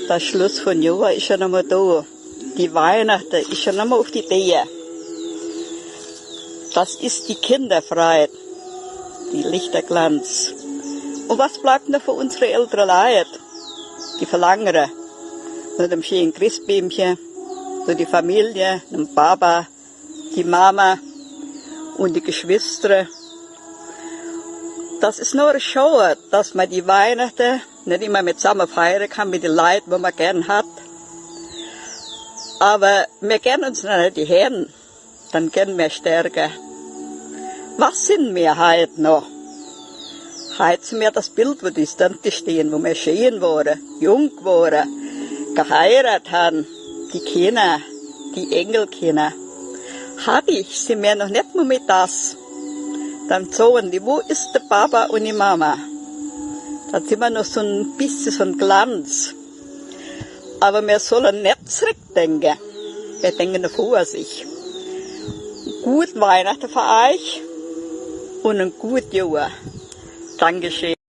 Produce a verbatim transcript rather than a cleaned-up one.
Der Schluss von Johr ist schon einmal da. Die Weihnachten ist schon einmal auf die Tür. Das ist die Kinderfreud, die Lichterglanz. Und was bleibt noch für unsere ältere Leute? Die verlangen nach dem schönen Christbäumchen, nach der Familie, dem Papa, die Mama und die Geschwister. Das ist nur schade, dass man die Weihnachten nicht immer mit zusammen feiern kann, mit den Leuten, wo man gern hat. Aber wir kennen uns noch nicht die Hände, dann können wir stärker. Was sind wir heute noch? Heute sind wir das Bild, wo die Tante stehen, wo wir schön waren, jung waren, geheiratet haben, die Kinder, die Enkelkinder. Habe ich, sind wir noch nicht mal mit das. Dann sagen die, wo ist der Papa und die Mama? Dann sind wir noch so ein bisschen so ein Glanz. Aber wir sollen nicht zurückdenken. Wir denken vor sich. Gut Weihnachten für euch und ein gut Jahr. Dankeschön.